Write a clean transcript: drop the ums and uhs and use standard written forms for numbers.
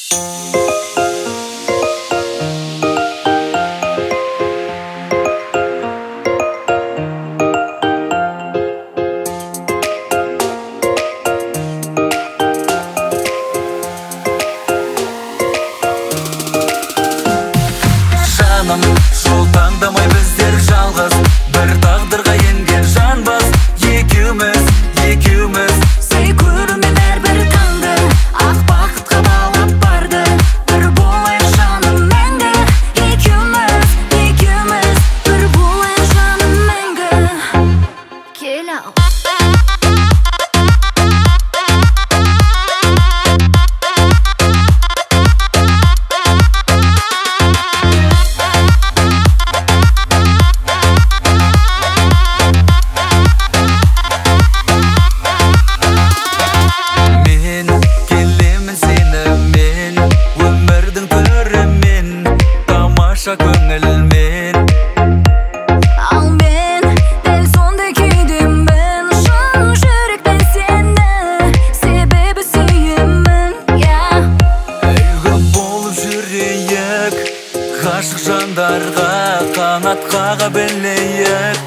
Жол таңдамай біздер жалғыз, бір тағдырға енген жанбыз. Екеуміз, екеуміз. Сый көрумен әрбір таңды, ақ бақытқа балап барды. Бір болайық жаным мәңгі, екеуміз, екеуміз. Бір болайық жаным мәңгі. Кел ал. Көңілмен. Ал мен дәл сондай күйдемін, шын жүрекпен сені, себебі сүйемін, я. Үлгі болып жүрейік ғашық жандарға, қанат қаға білейік.